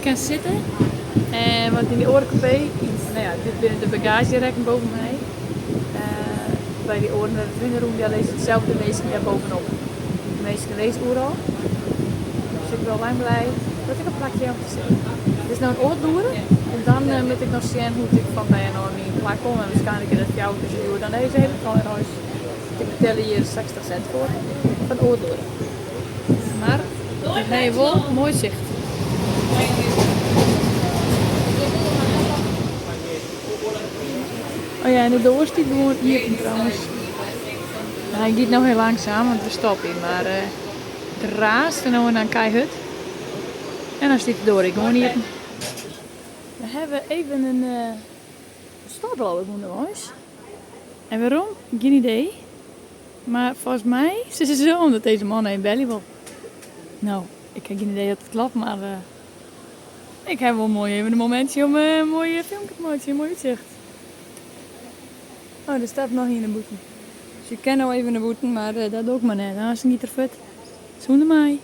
kin sitte. En want yn dy oare kûpee, no ja, dit binne de bagaazjerekken boven my. By dy oaren wêr't we hinne rûnen, dêr lizze itselde minsken dêr bovenop. De minsken lizze oeral. Dus ik bin al lang blij dat ik in plakje ha om te sitten. It is no in oardel oere en dan moat ik noch sjen hoe't ik fan dêr nei myn plak kom. En waarskijnlik is dat fjouwer kear sa djoer dan deze hele treinreis. Ik betelje hjir 60 sint foar, foar in oardel oere. Mar ik ha hjir wol moai sicht. Oh ja, en de doar stiet gewoan iepen trouwens. Hy giet no hiel langsaam, want we stoppe hjir, mar it raast no en dan keihurd. En dan stiet de doar ek gewoan iepen. We hawwe even in stop leau ik ûnderweis. En wêrom? Gjin idee. Mar folgens my sizze se omdat dizze man even belje wol. No, ik ha gjin idee oft it kloppet, mar ik ha wol moai even in momintsje om in moai filmke te meitsjen, in moai útsicht. Oh, der stapt noch ien nei bûten. Dus ik kin no even nei bûten, mar dat doch ik mar net. Aanst giet er fuort sûnder my.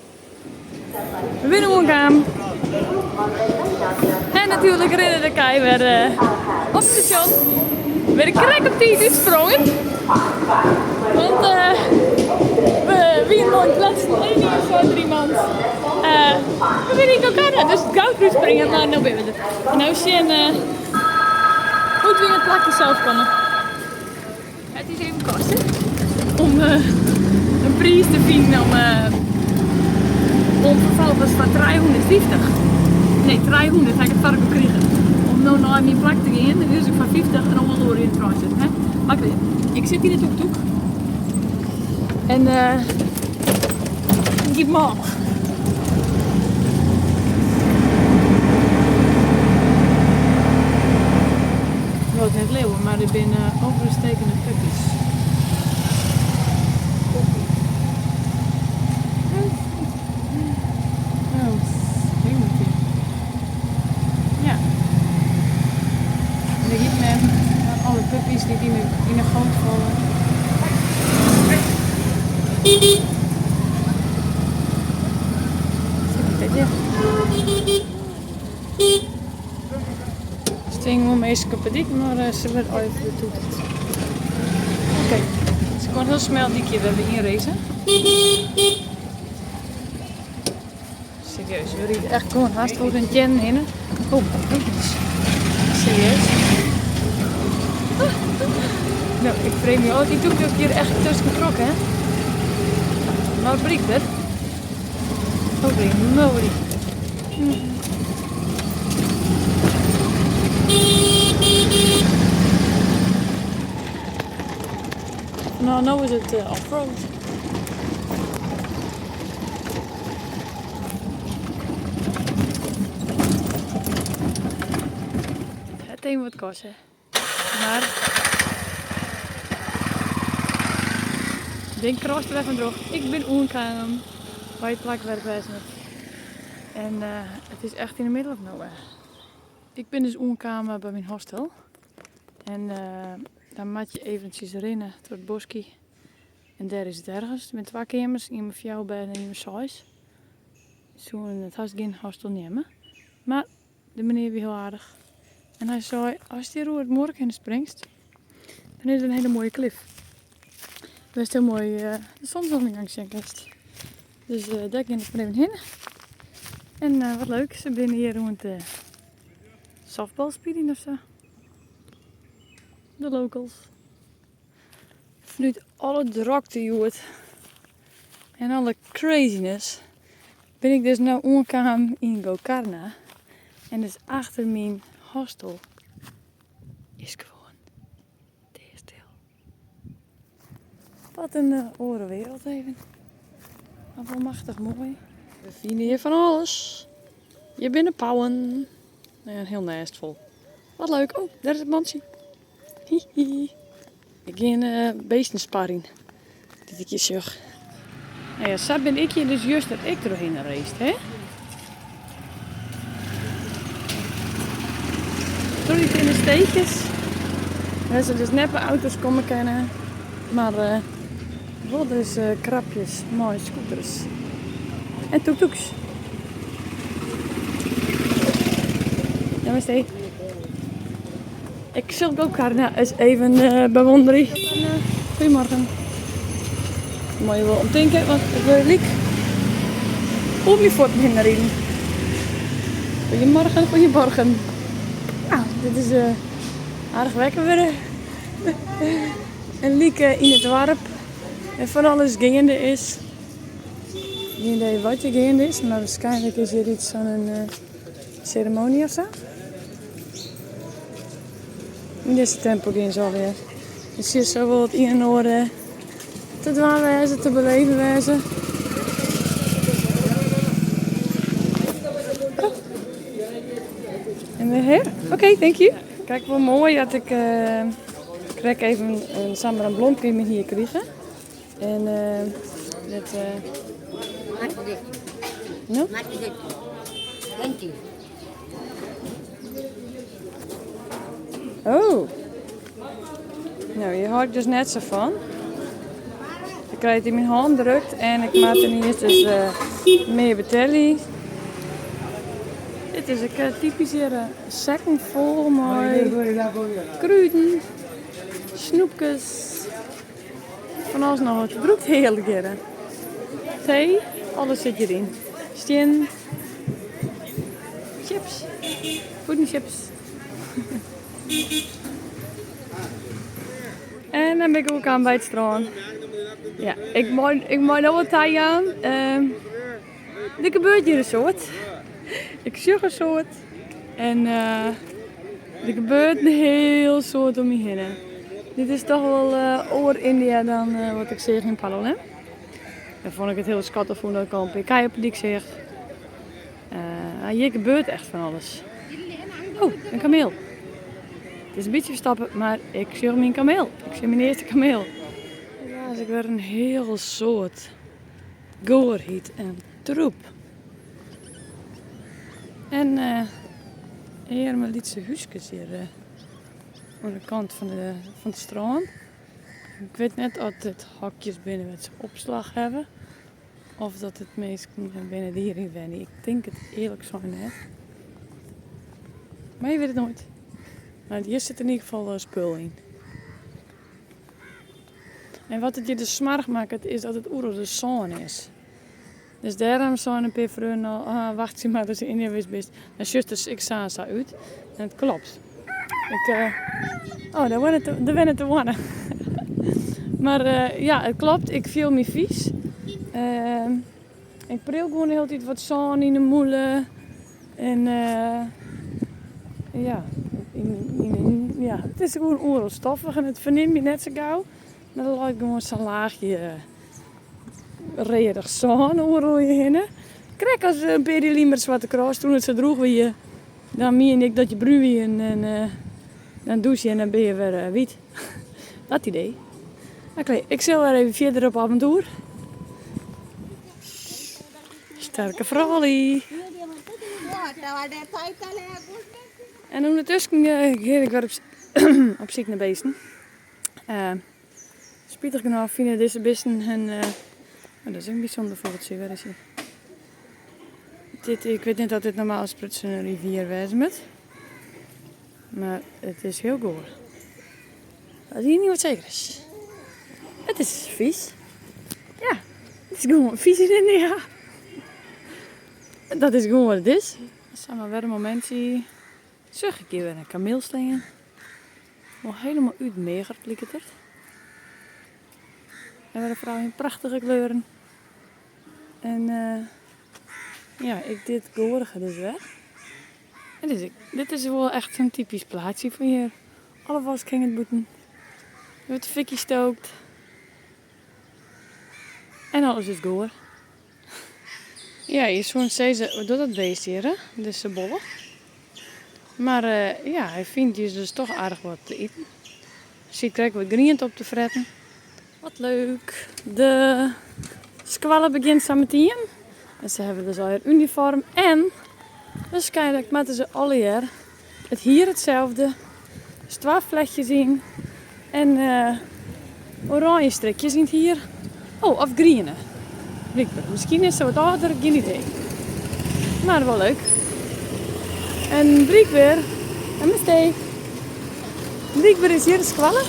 We binne oankaam. En natuerlik rinne de kij wer op it stasjon. We binne krekt op tiid útsprongen. Want we wienen oan it kletsen en ynienen sei der iemand, we binne yn Gokarna, dus gau útspringe, mar no binne we der. En no sjen hoe't we yn it plakje sels komme. It is even koste om in priis te finen om, om ferfolgens foar 350, nee 300 ha ik it foar elkoar krigen, om no nei myn plak te gean. Dus ik foar 50 en oardel oere yn de trein sitten. Hè? Mar ik, ik sit yn de toektoek en uh, it giet mâl. Ik wol it net leauwe, mar der binne overstekende puppies. Oh, hemeltje. Ja. En dêr giet mem mei alle puppies dy't yn 'e goot falle. Stean gewoan minsken op 'e dyk, mar se wurde allegear betoeterd. Oké, it is gewoan in hiel smel dykje wêr't we yn racen. Serieus, we ride echt gewoan hast oer hun teannen hinne. Oh, serieus. No, ik freegje my ôf, dy toektoek hjir echt tusken troch, hè? Mar blykber. Holy moly. No, no is it off-road. It hat even wat koste. Mar ding krast der wer fan troch. Ik bin oankaam by it plak wêr't ik wêze moat. En it is echt yn the middle of nowhere. Ik bin dus oankaam by myn hostel. En dan moat je eventsjes rinne troch it boskje. En dêr is it ergens. Der binne twa keamers, ien mei fjouwer bêden en ien mei seis. Soene it hast gjin hostel neame. Mar de menear wie hiel aardich. En hy sei, ast hjir oer it muorke hinne springst, dan is der in hiele moaie klif. Wêr'tst hiel moai de zonsondergang sjen kinst. Dus dêr gean ik mar even hinne. En wat leuk, se binne hjir oan it softballspyljen ofsa. De locals. Fanút alle drokte hjoed en alle craziness bin ik dus no oankaam yn Gokarna. En dus achter myn hostel is gewoan deastil. Wat in oare wereld even. Mar wol machtich moai. We fine hjir fan alles. Hjir binne pauwen. En in hiel nêst fol. Wat leuk. Oh, dêr is it mantsje. Hihi. Ik gean beesten sparjen. Dy't ik hjir sjoch. Nou ja, sa bin ik hjir dus juster ek trochhinne raced, hè? Troch dy tinne steechjes. Wêr se dus net mei auto's komme kinne, mar wol dus krapjes mei scooters en toektoeks. Namaste. Ik sil Gokarna eens even bewonderje. Goedemorgen. Moat je wol om tinke, want ik wurd lyk oer myn fuotten hinne riden. Goedemorgen, goedemorgen. Nou, dit is aardich wekker wurde. En lyk yn it doarp en fan alles geande is. Gjin idee wat hjir geande is, mar waarskynlik is hjir yts fan in seremoanje ofsa. Yn dizze tempel gean se alweer. Dus hjir sil wol it ien en oar te dwaan wêze, te beleven wêze. Oh. En weer her? Oké, okay, thank you. Kijk, wol moai dat ik krekt even in samar in blomke yn myn hier krige. En dit. No? Oh. No, hjir hâld ik dus net sa fan. Ik krij it yn myn hân drukt en ik moat yniens dus mear betelje. Dit is ek typysk hjir, sekken fol mei krûden, snoepkes. Fan alles noch wat. Brûkt hearlik hjirre. Tee, alles sit hjiryn. Stiennen, chips, puddingchips. En dan bin ik oankaam by it strân. Ja, ik mei, ik mei no wol tajaan. Der gebeurt hjir in soad. Ik sjoch in soad. En der gebeurt in hiel soad om my hinne. Dit is toch wol oar Yndia dan wat ik seach yn Palolem. Dêr fûn ik it hiel skattich fûn dat ik al in pear kij op de dyk seach. Hjir gebeurt echt fan alles. Oh, in kameel. It is in bytsje ferstoppe, mar ik sjoch myn kameel. Ik sjoch myn earste kameel. Helaas ek wer in hiel soad goarheid en troep. En earme lytse húskes hjir oan de kant fan it strân. Ik wit net oft dit hokjes binne wêr't se opslach hawwe of dat it minsken binne dy't hjiryn wenje. Ik tink it earlik sein net. Mar je witte it noait. Mar hjir sit yn ieder gefal spul yn. En wat it hjir dus smoarch makket is dat it oeral dus sân is. Dus dêrom seine in pear freonen al, ah, wachtsje mar ast yn Yndia west bist, dan sjochst der ek sa en sa út. En it klopt. Ik, oh, dêr wennet, dêr wennet de hoanne. Mar ja, it klopt, ik fiel my fys. Ik priuw gewoan de hiele tiid wat sân yn 'e mûle. En ja, ja, it is gewoan oeral stoffich en it fernim je net sa gau. Mar der leit gewoan sa'n laachje readich sân oeral je hinne. Krekt as in pear jier lyn mei de Swarte Cross, toen it sa drûch wie, dan miende ik dat je brún wienen en dan dûse je en dan binne je wer wyt. Dat idee. Oké, ik sil wer even fierder op aventoer. Sterke froulju. En ûndertusken gean ik wer op syk nei beesten. Spitich genôch fine dizze bisten hun. Oh, dat is ek in bysûnder fûgeltsje. Wêr is hy? Dit, ik wit net oft dit normaal sprutsen in rivier wêze moat. Mar it is hiel goar. Dat is ien ding wat seker is. It is fys. Ja, it is gewoan fys yn Yndia. Dat is gewoan wat it is. Samar wer in momintsje. Sjoch ik hjir wer in kameel stean. Wol helemaal útmeagerd liket it. En wer in frou yn prachtige kleuren. En ja, ek dit goarige dus wer. En dit, dit is wol echt sa'n typysk plaatsje fan hjir. Alle wask hinget bûten. Der wurdt de fikkie stookt. En alles is goar. Ja, je soene sizze, wat docht dat beest hjir, hè? Dizze bolle. Mar ja, hy fynt hjir dus toch aardich wat te iten. Siet krekt wat griente op te fretten. Wat leuk. De skoalle begjint sametien. En se hawwe dus allegear unifoarm. En waarskynlik moatte se allegear it hier itselde. Dus twa flechtjes yn en oranje strikjes yn it hier. Oh, of griene. Blykber. Miskien is se wat âlder, gjin idee. Mar wol leuk. En blykber, namaste, blykber is hjir de skoalle,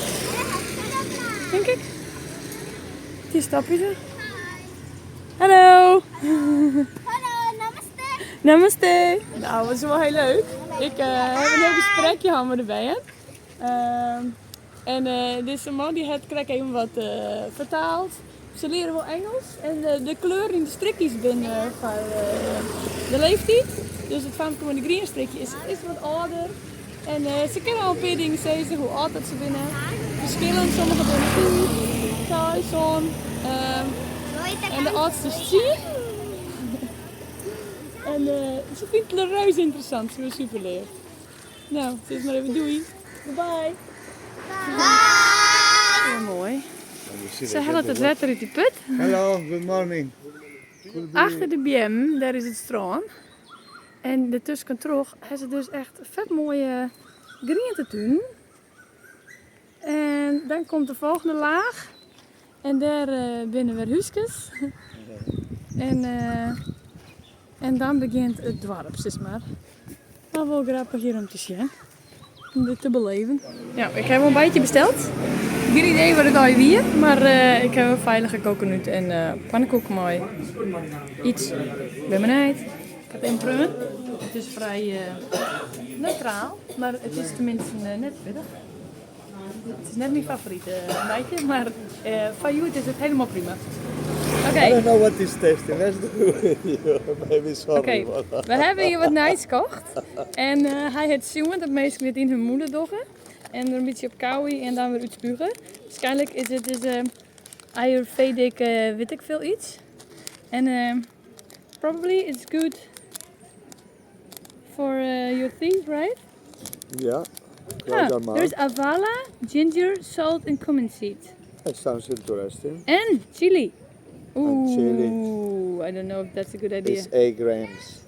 tink ik. Hjir stopje se. Hallo! Hallo, namaste! Namaste! Nou, dat is wel heel leuk. Ik heb een heel gesprekje gehad met de bern. En dizze man dy hat krekt even wat fertaald. Se leare wol Ingelsk en de kleuren yn de strikjes binne foar de leeftiid. Dus it famke mei de griene strikje is wat âlder. En se kinne al in pear dingen sizze, hoe âld dat se binne. Ferskillend, sommige binne fiif, seis, sân. En de âldste is tsien. En se fynt it reuze ynteressant, se binne super leaf. No, sis mar even doei. Goodbye. Bye! Hiel moai. Se hellet it wetter út de put. Hello, good morning. Achter de beammen, dêr is it strân. En dertuskentroch ha se dus echt fet moaie grientetunen. En dan komt de folgjende laach. En dêr binne wer húskes. En, en dan begjint it doarp, sis mar. Mar wol grappich hjir om te sjen. Om dit te beleven. Ja, ik ha in bytsje besteld. Gjin idee wat it allegear wie, mar ik ha in feilige coconut en pannekoek mei iets. Ben benijd. Ik ha even preaun. It is frij neutraal, mar it is teminsten net bitter. It is net myn favorite ontbijtje, mar foar hjoed is it helemaal prima. Oké. I don't know what is tasting. Let's do it. Maybe sorry. Oké, we hawwe hjir wat nijs kocht. En hy hat sjoen dat minsken dit yn hun mûle dogge. En der in bytsje op kauwe en dan wer útspuge. Waarskynlik is it dus Ayurvedic wit ik veel iets. En probably it's good for your teeth, right? Yeah. Ah, there's avala, ginger, salt and cumin seed. That sounds interesting. And chili. And chili. Ooh, I don't know if that's a good idea. It's 8 grams.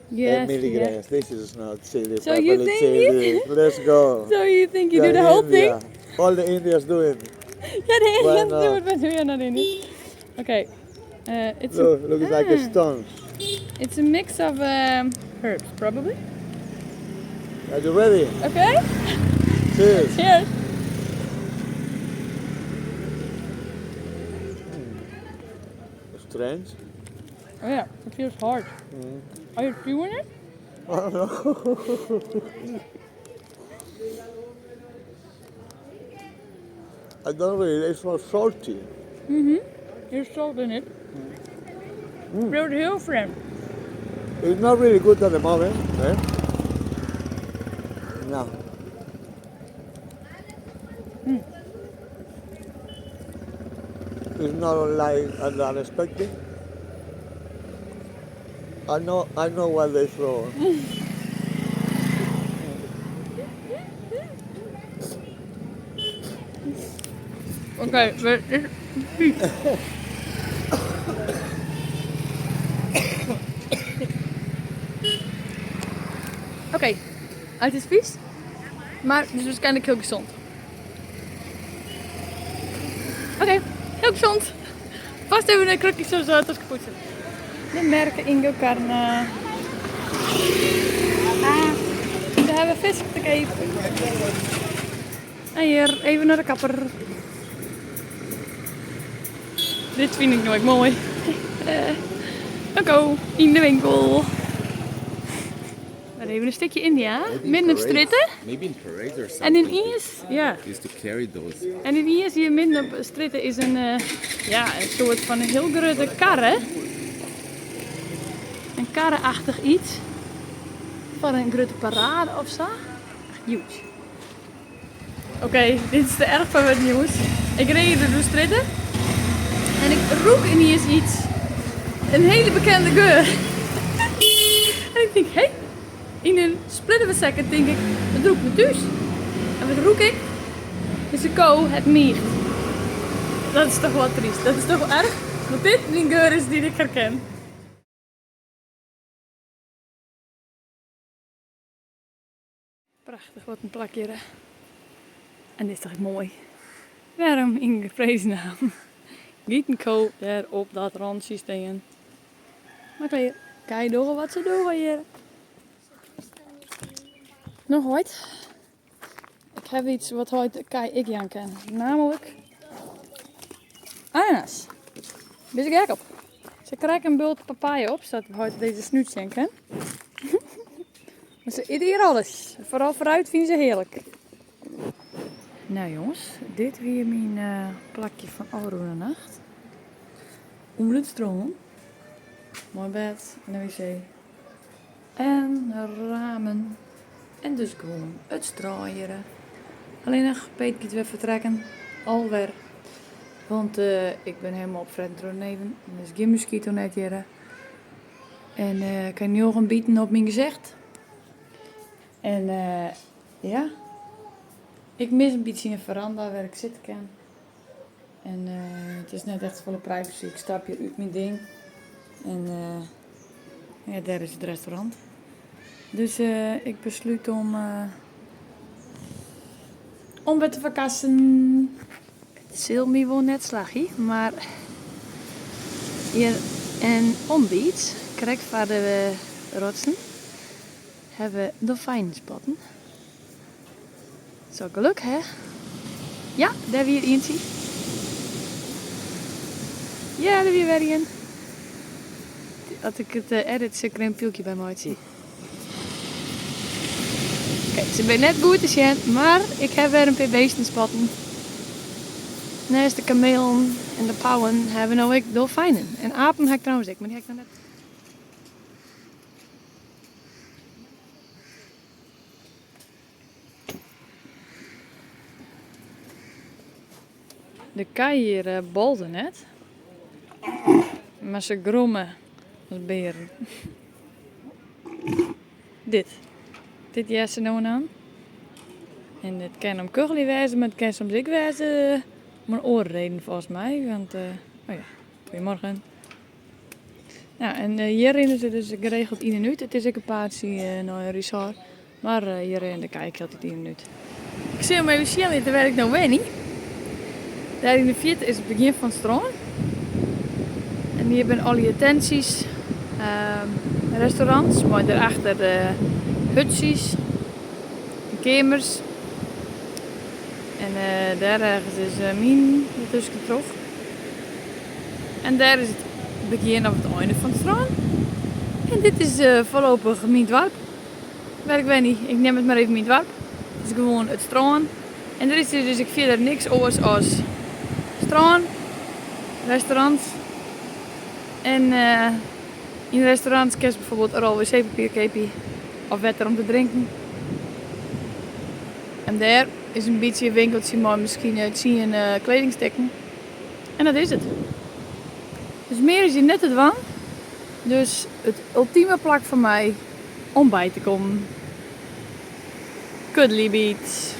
Yes, 8 milligrams. This is not chili. So you properly think chili. you- Let's go. So you think you do The the whole India. thing? All the Indians do it. Ja, de Why Indians do not? it, but we are not Indian. Okay. It's a, Look, look, it's like a Ah. stone. It's a mix of herbs, probably. Are you ready? Okay. Cheers. Cheers. Strange. Oh yeah, it feels hard. Are you chewing it? I don't know. I don't really, it's not salty. There's salt in it. Feels heel vreemd. It's not really good at the moment. Eh? No. It's not like as unexpected. I know what they throw. Oké, maar dit is vies. Oké, het is vies, maar het is waarschijnlijk heel gezond. Oké, heel gezond. Vast even een krukje zo zo tot kapot. De merken in Gokarna. Ah, we hebben vis te koop. En hier, even naar de kapper. Dit vind ik nooit mooi. Oké, in de winkel. Maar even een stukje India, midden op strjitte. Maybe in parades or En something. in Iers, ja. Used to carry those. En in Iers hier midden op strjitte is een, ja, een soort van een heel grote karre. Een karreachtig iets. Van een grote parade of zo. Echt huge. Oké, dit is te erg van het nieuws. Ik reed hier door de strjitte. En ik roek ineens iets. Een hele bekende geur. En ik denk, hé. Hey, in een split of a second denk ik, het roekt me thuis. En wat roek ik? Dus de ko het miert. Dat is toch wel triest. Dat is toch wel erg. Want dit een geur is die ik herken. Prachtig, wat een plakje. Hè? En dit is toch mooi. Waarom in vredesnaam? Giet een ko daar op dat randje staan. Maar kijk, kijk door wat ze doen hier. No heit, ik haw iets wat heit de kij ek jaan kin, namelijk ananas. Bin se gek op. Se krije in bult papaja op, sadat heit dizze snút sjen kin. Mar se ite hjir alles. Foaral fruit fine se hearlik. No jonges, dit wie myn plakje fan ôfrûne nacht. Under it strân. Mei bêd en de wc. En ramen. En dus gewoan it strân hjirre. Allinnich Peet giet wer fertrekken. Alwer. Want ik bin helemaal opfretten troch de neven. Der is gjin muskitonet hjirre. En ik ha njoggen biten op myn gesicht. En ja, ik mis in bytsje in feranda wêr't ik sitte kin. En it is net echt folle privacy. Ik stap hjir út myn ding en ja, dêr is it restaurant. Dus ik beslút om om wer te ferkassen. It sil my wol net slagje, mar hjir in on beach, krekt foar de rotsen, hawwe we dolfijnen spotten. Zo geluk hè? Ja, dêr wie ientsje. Ja, dêr wie wer ien. As ik it edit, sil ik der in pylkje by meitsje. Oké, se binne net goed te sjen, mar ik ha wer in pear beesten spotten. Neist de kamelen en de pauwen hawwe we no ek dolfijnen. En apen ha ik trouwens ek, mar dy ha ik noch net. De kij hjir bolde net, mar se gromme as bearen. Dit. Dit hearst se no en dan. En it kin om kucheljen wêze, mar it kin soms ek wêze om in oare reden folgens my. Want, oh ja, goeiemorgen. Nou, en hjir rinne se dus geregeld yn en út. It is ek in paadsje nei in resort. Mar hjir rinne de kij ek hieltyd yn en út. Ik sil jim even sjen litte wêr't ik no wenje. Dêr yn de fierte is it begjin fan it strân. En hjir binne allegear tentsjes, restaurants mei dêrachter hutsjes en keamers. En dêr ergens is myn tuskentroch. En dêr is it begjin of it einde fan it strân. En dit is foarlopich myn doarp. Wêr ik wenje. Ik neam it mar even myn doarp. It is gewoan it strân. En der is hjir dus ek fierder niks oars as strân, restaurants. En yn restaurants kinst bijvoorbeeld in rol wc-papier keapje of wetter om te drinken. En dêr is in bytsje in winkeltsje mei miskien tsien kledingstikken. En dat is it. Dus mear is hjir net te dwaan. Dus it ultime plak foar my om by te kommen. Kudli Beach.